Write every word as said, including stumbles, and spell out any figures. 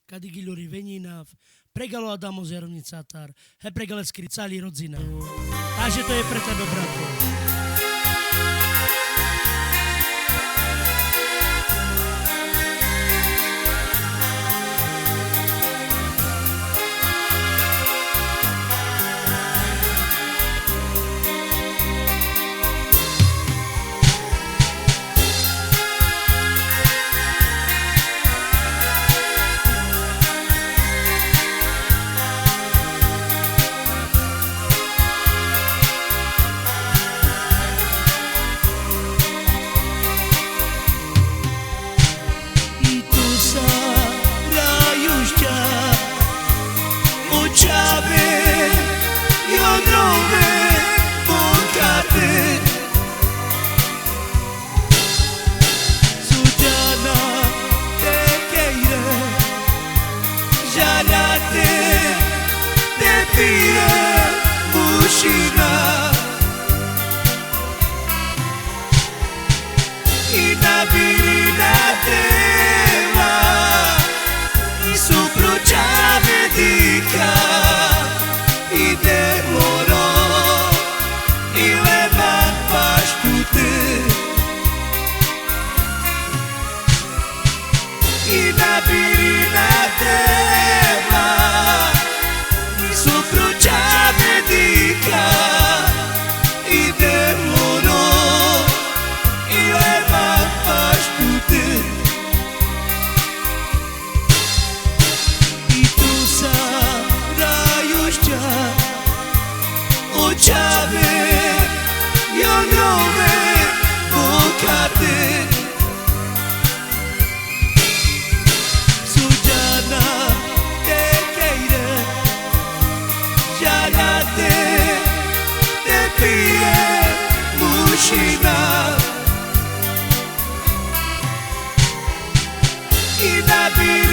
kadi gilori venjinav, pregalo adamo zeronicatar, he pregale skricali rodzina. Taže to je pre tebe, brato. I tu sa rajušća, o čhave, jodrove, bokate. Sudžana te kejre, žalate te pire mušina. I na birina te ma, i so pro čhave dikha, i demoro, i leba paš tute. I na birina te ma, i so pro čhave dikha, i demoro, i leba paš tute. I tu sa rajušća, o čhave, jodrove, bokate. Sudžana te kejre, žalate te pire mušina. I na bi